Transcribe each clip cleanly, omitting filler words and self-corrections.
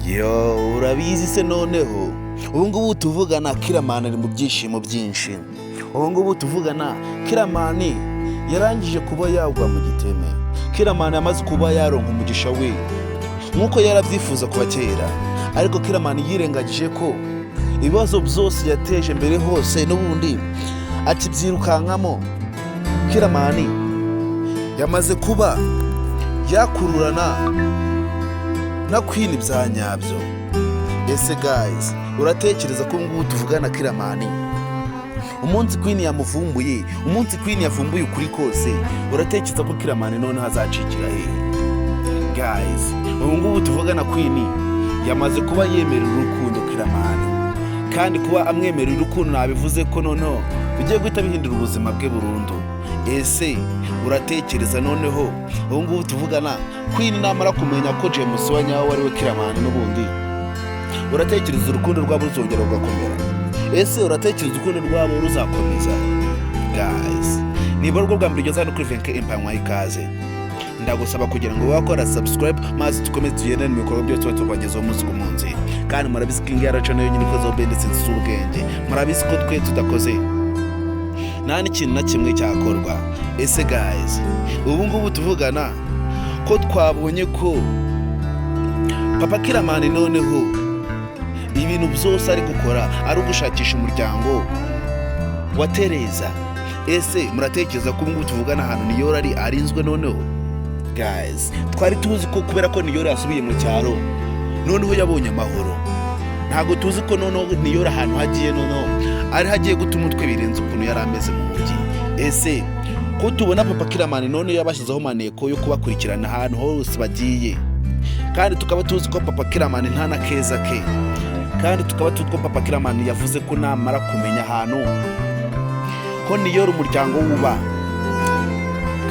Yo, urabizi se? Noneho ubu ngubu tuvugana, Kiramani ari mu byishimo byinshi. Ubu ngubu tuvugana, Kiramani yarangije kuba yagwa mu giteme. Kiramani yamaze kuba yaronka umugisha we nk'uko yarabyifuza kuva kera, ariko Kiramani yirengagije ko ibibazo byose yateje mbere hose n'ubundi akibyirukankamo. Kiramani yamaze kuba yakururana na Queen bya nyabyo. Ese guys, uratekereza ko ngubu tuvugana Kiramani, umunsi Queen yamuvumbuye, umunsi Queen yavumbuye ukuri kose, uratekereza ko Kiramani noneho azacikira hehe? Guys, ubu ngubu tuvugana Queen yamaze kuba yemerera urukundo Kiramani, kandi kuba amwemerera urukundo nabivuze ko noneho bigiye guhita bihindura ubuzima bwe burundu. Ese uratekereza noneho ubu ngubu tuvugana Queen namara kumenya ko James wa nyawe ari we Kiramani n'ubundi, uratekereza urukundo rwabo ruzongera rugakomera? Ese uratekereza urukundo rwabo ruzakomeza? Guys, niba rwo bwa mbere ugeze hano kuri Venke Empire, ikaze. Ndagusaba kugira ngo wakora subscribe maze dukomeze tugendane mu bikorwa byose tuba tubagezaho umunsi ku munsi. Kandi murabizi ko ingi yaracu nayo nyine ikozeho bendetse z'ubwenge. Murabizi ko twe tudakoze nta n'ikintu na kimwe cyakorwa. Ese guys, ubu ngubu tuvugana ko twabonye ko papa Kiramani noneho ibintu byose ari gukora ari ugushakisha umuryango wa Tereza, ese muratekereza ko ubu ngubu tuvugana ahantu Niyori ari arinzwe noneho? Guys, twari tuzi ko kubera ko Niyori yasubiye mu cyaro noneho yabonye amahoro. Ntabwo tuzi ko noneho Niyori ahantu hagiye noneho ari hagiye guta umutwe birenze ukuntu yari ameze mu mujyi. Ese ko tubona papa Kiramani noneho yabashyizeho maneko yo kubakurikirana ahantu hose bagiye, kandi tukaba tuzi ko papa Kiramani nta na keza ke, kandi tukaba tuzi ko papa Kiramani yavuze ko namara kumenya ahantu ko Niyori umuryango wuba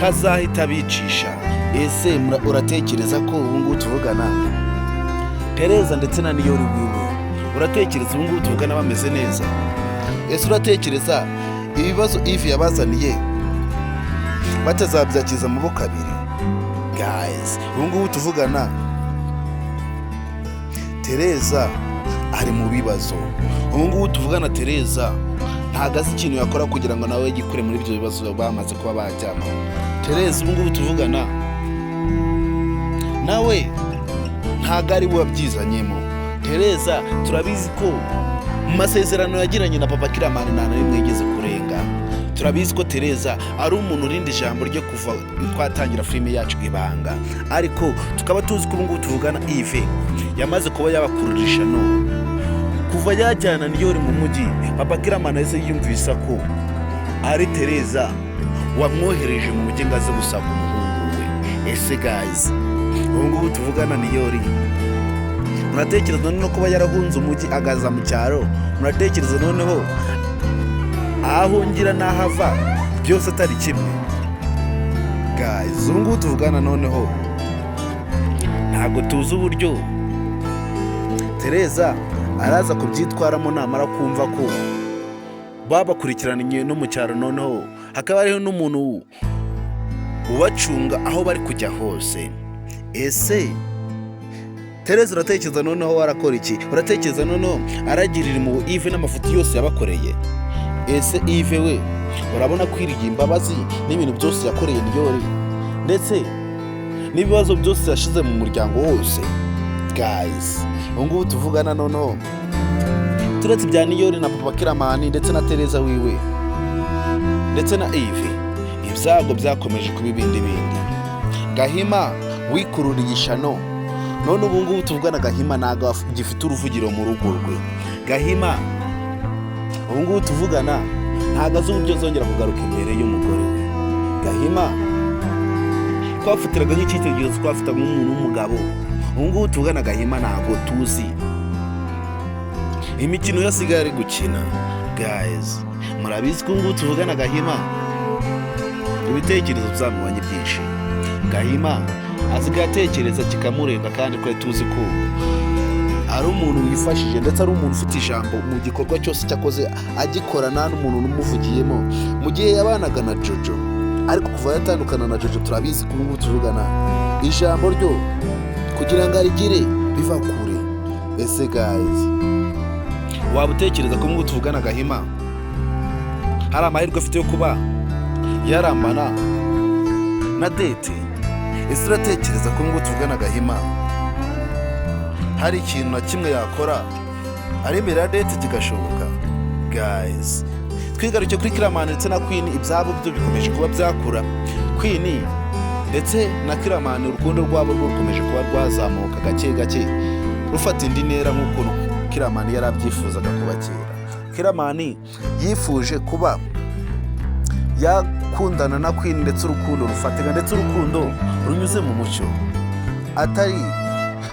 kazahita abicisha, ese uratekereza ko ubu ngubu tuvugana Tereza ndetse na Niyori wiwe, uratekereza ubu ngubu tuvugana bameze neza? Ese uratekereza ibibazo Ivi yabazaniye batazabyakiza amaboko abiri? Guys, ubu ngubu tuvugana Tereza ari mu bibazo. Ubu ngubu tuvugana Tereza ntabwo azi ikintu yakora kugira ngo nawe yikure muri ibyo bibazo bamaze kuba bajyamo. Tereza ubu ngubu tuvugana nawe ntabwo ari we wabyizanyemo. Tereza turabizi ko mu masezerano yagiranye na papa Kiramani nta na rimwe yigeze kurenga. Turabizi ko Tereza ari umuntu urinda ijambo rye kuva twatangira filime yacu Ibanga, ariko tukaba tuzi ko ubu ngubu tuvugana Ive yamaze kuba yabakururisha no kuva yajyana Niyori mu mujyi. Papa Kiramani yahise yiyumvisa ko ari Tereza wamwohereje mu mujyi ngo aze gusaka umuhungu we. Ese guys, ubu ngubu tuvugana Niyori muratekereza noneho kuba yarahunze umujyi agaza mu cyaro, muratekereza noneho aho ahungira n'aho ava byose atari kimwe? Guys, ubu ngubu tuvugana noneho ntabwo tuzi uburyo Tereza araza kubyitwaramo namara kumva ko babakurikiranye no mu cyaro, noneho hakaba hariho n'umuntu ubacunga aho bari kujya hose. Ese Tereza uratekereza noneho warakora iki? Uratekereza noneho aragirira impuhwe Ive n'amafuti yose yabakoreye? Ese Ive we urabona kwiriye imbabazi n'ibintu byose yakoreye Niyori ndetse n'ibibazo byose yashize mu muryango wose? Guys, ubu ngubu tuvugana noneho turetse ibya Niyori na papa Kiramani ndetse na Tereza wiwe ndetse na Ive, ibyago byakomeje kuba ibindi bindi. Gahima wikururiye ishano. None ubu ngubu tuvugana Gahima ntabwo gifite uruvugiro mu rugo rwe. Gahima ubu ngubu tuvugana ntabwo azi uburyo azongera kugaruka imbere y'umugore we. Gahima twafatiraga nk'icyitegererezo, twafataga nk'umuntu w'umugabo, ubu ngubu tuvugana Gahima ntabwo tuzi imikino yasigaye ari gukina. Guys, murabizi ko ubu ngubu tuvugana Gahima ibitekerezo byamubanye byinshi. Gahima asigaye atekereza kikamurenga, kandi twari tuzi ko ari umuntu wifashije ndetse ari umuntu ufite ijambo mu gikorwa cyose cyakoze agikora, nta n'umuntu n'umuvugiyemo mu gihe yabanaga na Jojo. Ariko kuva yatandukana na Jojo, turabizi ko ubu ngubu tuvugana ijambo ryo kugira ngo arigire biva kure. Ese guys, waba utekereza ko nk'ubu tuvugana Gahima hari amahirwe afite yo kuba yarambana na Dete? Ese uratekereza ko nk'ubu tuvugana Gahima hari ikintu na kimwe yakora ari imbere ya Dete kigashoboka? Guys, twigaruke kuri Kiramani ndetse na Queen. Ibyabo byo bikomeje kuba byakura. Queen ndetse na Kiramani, urukundo rwabo rwo rukomeje kuba rwazamuka gake gake, rufata indi ntera nk'ukuntu Kiramani yari abyifuzaga kuba kera. Kiramani yifuje kuba yakundana na Queen, ndetse urukundo rufatika, ndetse urukundo runyuze mu mucyo, atari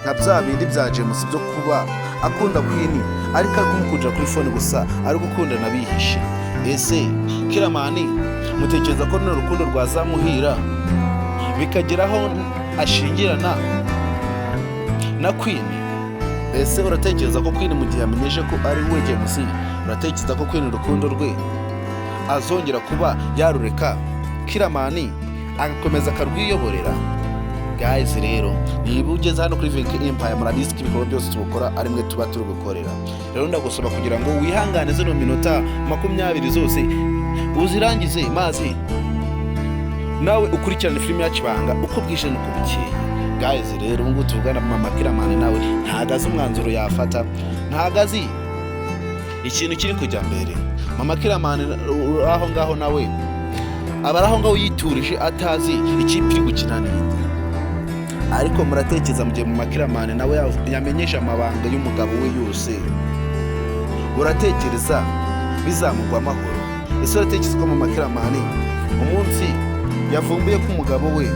nka bya bindi bya James byo kuba akunda Queen ariko ari kumukundira kuri phone gusa, ari gukundana bihishe. Ese Kiramani mutekereza ko runo rukundo rwazamuhira bikageraho ashingirana na Queen? Ese uratekereza ko Queen, mu gihe yamenyeje ko ari we James, uratekereza ko Queen urukundo rwe azongera kuba yarureka, Kiramani agakomeza akarwiyoborera? Guys, rero niba ugeze hano kuri Venke Empire, murabizi ko ibikorwa byose tubikora ari mwe tuba turi gukorera. Rero ndagusaba kugira ngo wihangane zino minota 20 zose uzirangize, maze nawe ukurikirane filime yacu Ibanga uko bwije n'uko bukeye. Guys, rero ubu ngubu tuvugana mama Kiramani nawe ntago azi umwanzuro yafata, ntago azi ikintu kiri kujya mbere. Mama Kiramani uri aho ngaho, nawe aba ari aho ngaho yiturije, atazi ikipe iri gukina n'indi. Ariko muratekereza mu gihe mama Kiramani nawe yamenyesha amabanga y'umugabo we yose, uratekereza bizamugwa amahoro? Ese uratekereza ko mama Kiramani umunsi yavumbuye ko umugabo we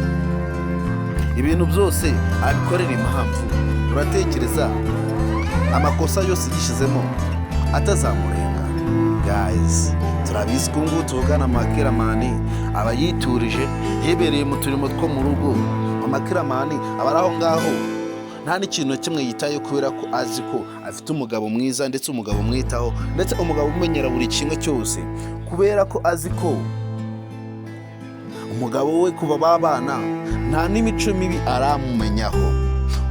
ibintu byose abikorera impamvu, uratekereza amakosa yose yishyizemo atazamurenga? Guys, turabizi ko ngubu tuvugana mama Kiramani aba yiturije, yibereye mu turimo two mu rugo. Mama Kiramani aba ari aho ngaho, nta n'ikintu na kimwe yitaye, kubera ko azi ko afite umugabo mwiza, ndetse umugabo umwitaho, ndetse umugabo umenyera buri kimwe cyose, kubera ko azi ko umugabo we kuva babana nta n'imico mibi aramumenyaho.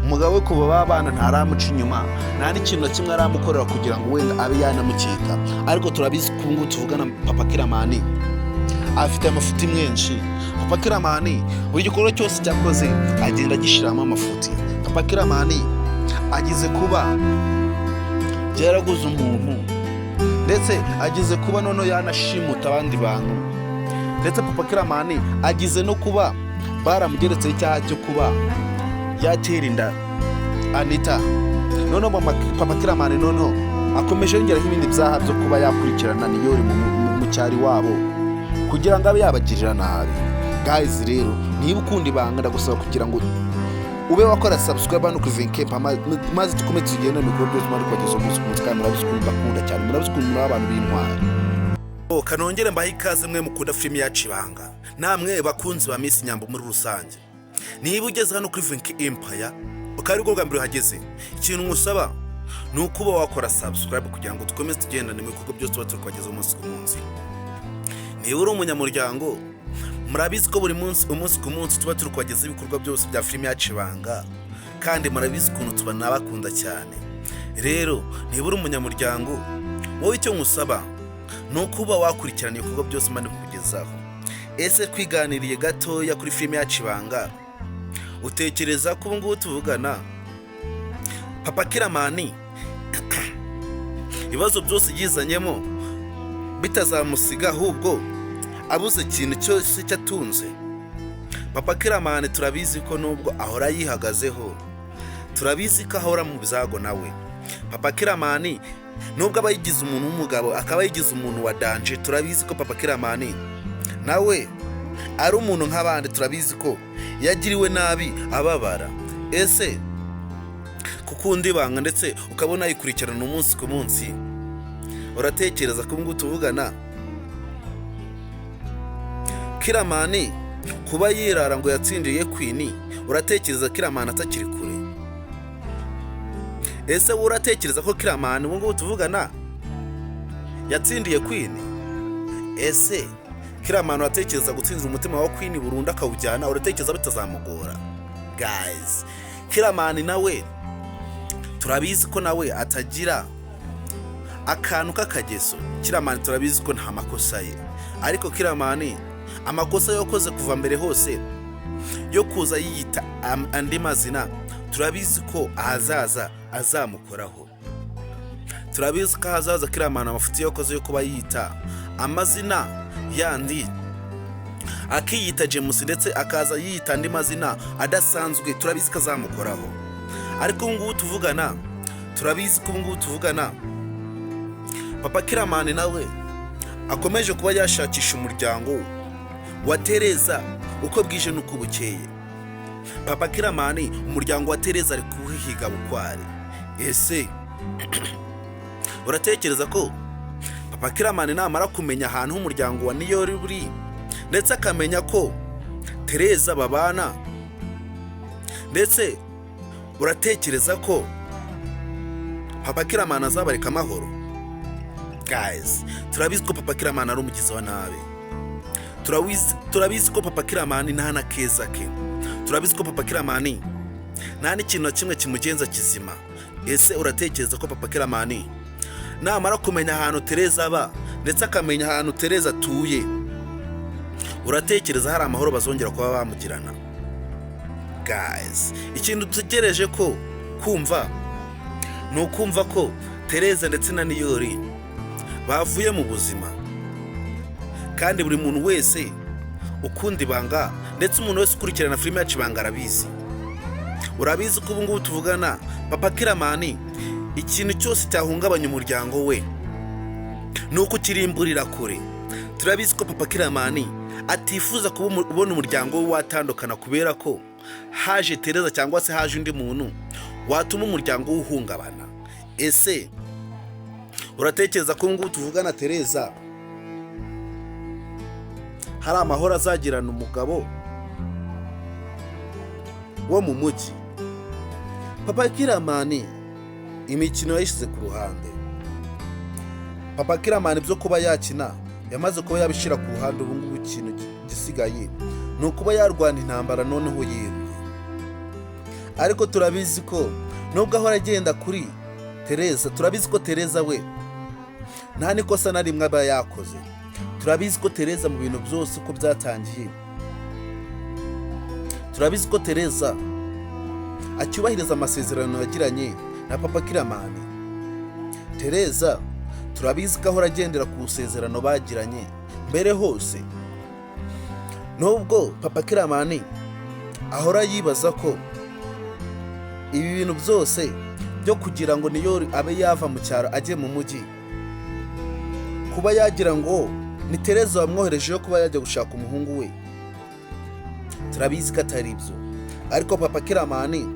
Umugabo we kuva babana ntaramuca inyuma, nta n'ikintu na kimwe aramukorera kugira ngo wenda abe yanamukeka. Ariko turabizi ko ubu ngubu tuvugana papa Kiramani afite amafuti menshi. Papa Kiramani buri gikorwa cyose cyakoze agenda agishyiramo amafuti. Papa Kiramani agize kuba byaraguze umuntu, ndetse agize kuba noneho yanashimuta abandi bantu, ndetse papa Kiramani agize no kuba baramugeretseho icyaha cyo kuba yatera inda Anita. Noneho papa Kiramani noneho akomeje yongeraho ibindi byaha byo kuba yakurikirana Niyori mu cyari wabo kugira ngo abe yabagirira nabi. Guys, rero niba ukunda Ibanga, ndagusaba kugira ngo ube wakora subscribe hano kuri Venke, maze dukomeze tugende mu bikorwa byose muri kugeza umunsi ku munsi. Kandi murabizi ukuntu mbakunda cyane, murabizi ukuntu muri abantu b'intwari. Kanongere mbahe ikaze mwe mukunda filime yacu Ibanga, namwe bakunzi ba Miss Nyambo muri rusange. Niba ugeze hano kuri Venke Empire ukaba ari bwo bwa mbere uhageze, ikintu nkusaba ni ukuba wakora subscribe kugira ngo dukomeze tugendane mu bikorwa byose tuba turi kubageza umunsi ku munsi. Niba uri umunyamuryango, murabizi ko buri munsi, umunsi ku munsi, tuba turi kubagezaho ibikorwa byose bya filime yacu Ibanga, kandi murabizi ukuntu tubanabakunda cyane. Rero niba uri umunyamuryango, wowe icyo nkusaba ni ukuba wakurikirana ibikorwa byose mba kukugezaho. Ese twiganiriye gatoya kuri filime yacu Ibanga, utekereza ko ubu ngubu tuvugana papa Kiramani ibibazo byose yizanyemo bitazamusiga, ahubwo abuze ikintu cyose cyo atunze? Papa Kiramani turabizi ko nubwo ahora yihagazeho, turabizi ko ahora mu byago nawe. Papa Kiramani nubwo aba yigize umuntu w'umugabo, akaba yigize umuntu wa danger, turabizi ko papa Kiramani nawe ari umuntu nk'abandi. Turabizi ko yagiriwe nabi ababara. Ese kukunda Ibanga ndetse ukabona yikurikirana umunsi ku munsi, uratekereza ko ngubu tuvugana Kiramani kuba yirara ngo yatsindiye Queen, uratekereza Kiramani atakiri kure? Ese wowe uratekereza ko Kiramani ubu ngubu tuvugana yatsindiye Queen? Ese Kiramani uratekereza gutsindira umutima wa Queen burundu akawujyana, uratekereza bitazamugora? Guys, Kiramani nawe Turabizi ko nawe atagira akantu k'akageso. Kiramani turabizi ko nta makosa ye, ariko Kiramani amakosa yakoze kuva mbere hose yo kuza yiyita andi mazina, turabizi ko ahazaza azamukoraho. Turabizi ko ahazaza Kiramani amafuti yakoze yo kuba yiyita amazina yandi, akiyita James, ndetse akaza yiyita andi mazina adasanzwe, turabizi ko azamukoraho. Ariko ubu ngubu tuvugana, turabizi ko ubu ngubu tuvugana Papa Kiramani nawe akomeje kuba yashakisha umuryango wa Tereza uko bwije n'uko bukeye. Papa Kiramani umuryango wa Tereza ari kuwihiga bukware. Ese uratekereza ko Papa Kiramani namara kumenya ahantu h'umuryango wa Niyori uri, ndetse akamenya ko Tereza babana, ndetse uratekereza ko Papa Kiramani azabareka amahoro? Guys, turabizi ko Papa Kiramani ari umugizi wa nabi. Turabizi ko Papa Kiramani nta na keza ke. Turabizi ko Papa Kiramani nta n'ikintu na kimwe kimugenza kizima. Ese uratekereza ko Papa Kiramani namara kumenya ahantu Tereza aba, ndetse akamenya ahantu Tereza atuye, uratekereza hari amahoro bazongera kuba bamugirana? Guys, ikintu dutegereje ko kumva ni ukumva ko Tereza ndetse na Niyori bavuye mu buzima. Kandi buri muntu wese ukunda Ibanga, ndetse umuntu wese ukurikirana filime yacu Ibanga, arabizi. Urabizi ko ubu ngubu tuvugana Papa Kiramani ikintu cyose cyahungabanya umuryango we ni uko ukirimburira kure. Turabizi ko Papa Kiramani atifuza kubona umuryango we watandukana kubera ko haje Tereza cyangwa se haje undi muntu watuma umuryango we uhungabana. Ese uratekereza ko ubu ngubu tuvugana Tereza hari amahoro azagirana umugabo wo mu mujyi? Papa Kiramani imikino yayishyize ku ruhande. Papa Kiramani ibyo kuba yakina yamaze kuba yabishyira ku ruhande. Ubu ngubu ikintu gisigaye ni ukuba yarwana intambara noneho yeruye. Ariko turabizi ko nubwo ahora agenda kuri Tereza, turabizi ko Tereza we nta n'ikosa na rimwe aba yakoze. Turabizi ko Tereza mu bintu byose uko byatangiye, turabizi ko Tereza acyubahiriza amasezerano yagiranye na Papa Kiramani. Tereza turabizi ko ahora agendera ku isezerano bagiranye mbere hose, nubwo Papa Kiramani ahora yibaza ko ibi bintu byose byo kugira ngo Niyori abe yava mu cyaro ajye mu mujyi, kuba yagira ngo ni Tereza wamwoherejeyo kuba yajya gushaka umuhungu we, turabizi ko atari ibyo. Ariko Papa Kiramani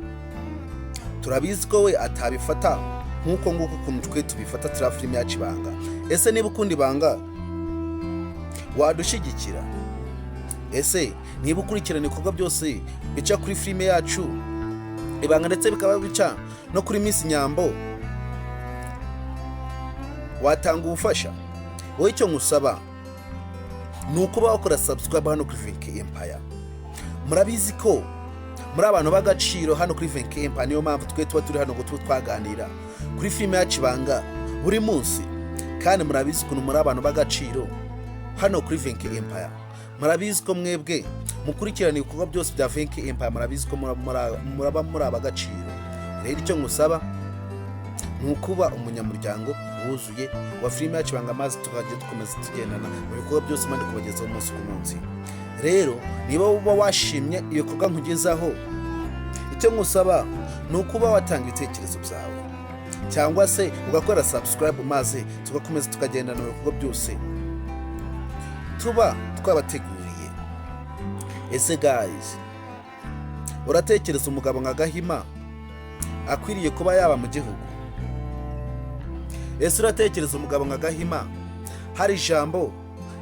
turabizi ko we atabifata nk'uko nguko ukuntu twe tubifata. Turiya filime yacu Ibanga. Ese niba ukunda Ibanga wadushyigikira? Ese niba ukurikirana ibikorwa byose bica kuri filime yacu Ibanga, ndetse bikaba bica no kuri Miss Nyambo, watanga ubufasha? Wowe icyo nkusaba ni ukuba wakora subscribe hano kuri Venke Empire. Murabizi ko muri abantu b'agaciro hano kuri Venke Empire, niyo mpamvu twe tuba turi hano ngo tube twaganira kuri filime yacu Ibanga buri munsi. Kandi murabizi ukuntu muri abantu b'agaciro hano kuri Venke Empire. Murabizi ko mwebwe mukurikirana ibikorwa byose bya Venke Empire, murabizi ko muraba muri ab'agaciro. Rero icyo ngusaba ni ukuba umunyamuryango wuzuye wa filime yacu Ibanga, maze tukajya dukomeza tugendana mu bikorwa byose mpande kubagezaho umunsi ku munsi. Rero niba uba washimye ibikorwa nkugezaho, icyo ngusaba ni ukuba watanga ibitekerezo byawe cyangwa se ugakora subscribe, maze tugakomeza tukagendana mu bikorwa byose tuba twabateguriye. Ese guys, uratekereza umugabo nka Gahima akwiriye kuba yaba mu gihugu? Ese uratekereza umugabo nka Gahima hari ijambo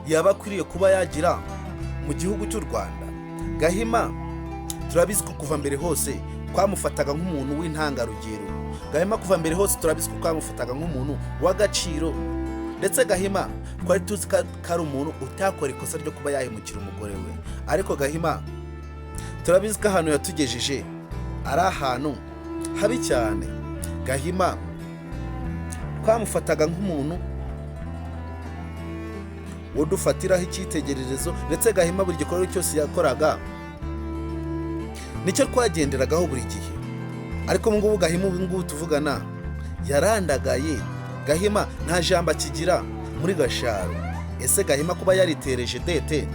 yaba akwiriye kuba yagira mu gihugu cy'u Rwanda? Gahima turabizi ko kuva mbere hose twamufataga nk'umuntu w'intangarugero. Gahima kuva mbere hose turabizi ko twamufataga nk'umuntu w'agaciro, ndetse Gahima twari tuzi ko ari umuntu utakora ikosa ryo kuba yahemukira umugore we. Ariko Gahima turabizi ko ahantu yatugejeje ari ahantu habi cyane. Gahima twamufataga nk'umuntu udufatiraho icyitegererezo, ndetse Gahima buri gikorwa cyose yakoraga nicyo twagenderagaho buri gihe. Ariko ubu ngubu Gahima, ubu ngubu tuvugana, yarandagaye. Gahima nta jambo akigira muri Gasharo. Ese Gahima kuba yaritereje Dete,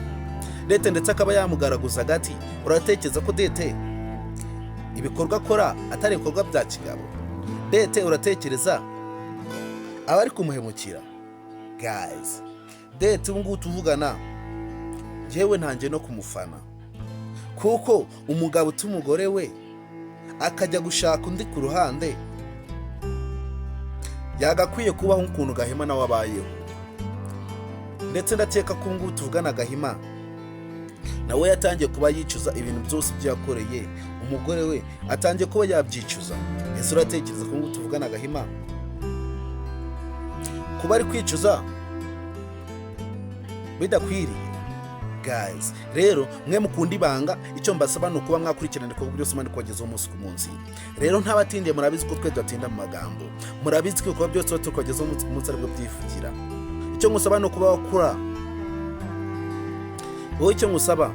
Dete ndetse akaba yamugaraguza agati, uratekereza ko Dete ibikorwa akora atari ibikorwa bya kigabo? Dete uratekereza aba ari kumuhemukira? Guys, Dete ubu ngubu tuvugana, njyewe ntangiye no kumufana, kuko umugabo uta umugore we akajya gushaka undi ku ruhande yagakwiye kubaho ukuntu Gahima nawe abayeho. Ndetse ndakeka ko ubu ngubu tuvugana Gahima nawe yatangiye kuba yicuza ibintu byose ibyo yakoreye umugore we, atangiye kuba yabyicuza. Ese uratekereza ko ubu ngubu tuvugana Gahima kuba ari kwicuza bidakwiriye? Guys, rero mwe mukunda ibanga, icyo mbasaba ni ukuba mwakurikirana ibikorwa byose Imana ikubagezaho umunsi ku munsi. Rero ntabatindiye, murabizi ko twe tudatinda mu magambo, murabizi ko ibikorwa byose tuba tukubagezaho umunsi ku munsi aribwo byivugira. Icyo ngusaba ni ukuba wakora, wowe icyo ngusaba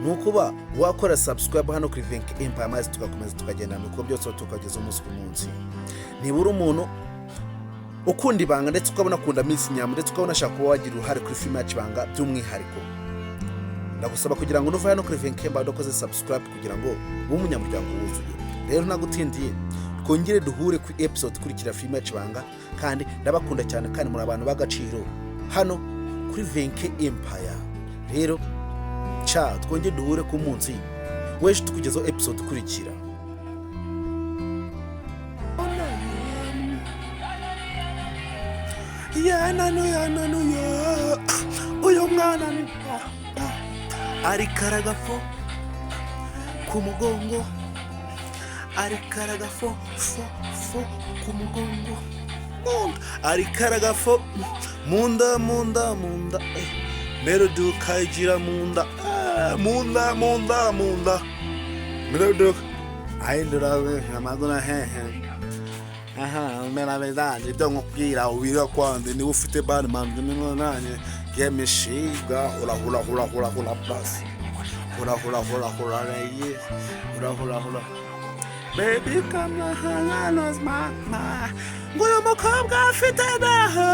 ni ukuba wakora subscribe hano kuri Venke Empire, maze tugakomeza tukagendana mu bikorwa byose tuba tukubagezaho umunsi ku munsi. Niba uri umuntu ukunda ibanga, ndetse ukabona akunda Miss Nyambo, ndetse ukabona ashaka kuba wagira uruhare kuri filime yacu Ibanga by'umwihariko, ndagusaba kugira ngo nuva hano kuri Venke Empire udakoze subscribe, kugira ngo ube umunyamuryango wuzuye. Rero ntagutindiye, twongere duhure ku episode ikurikira filime yacu Ibanga. Kandi ndabakunda cyane, kandi muri abantu b'agaciro hano kuri Venke Empire. Rero ca twongere duhure ku munsi w'ejo tukugezaho episode ikurikira. Yananu yananu ya, uyu mwana ni arikaragafo ku mugongo, arikaragafo fo fo ku mugongo, munda, arikaragafo munda munda munda, melody ukayigira munda, munda munda munda, melody ahindura amaguru hehe. Aha mera ibyo nkubwira ubira kwande, niba ufite bani manje nanjye yemishiga hura hura hura hura hura plus hura hura hura hura reye hura hura hura baby come hano mama. Ngo uyu mukobwa afite daho,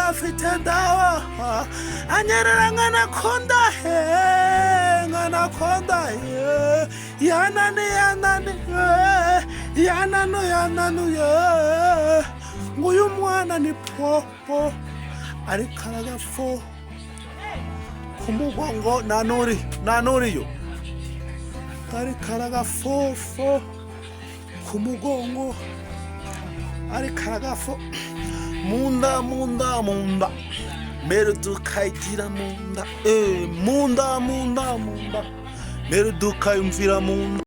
afite daho, anyerera nkanakonda he, nkanakonda he, yanani yanani he, yananu yananu ye. Ngo uyu mwana ni popo, ariko aragafo ku mugongo, nanuri nanuriyo, ariko aragafofo ku mugongo, ariko aragafo munda munda munda, melody ukayigira munda, munda munda munda, melody ukayumvira munda.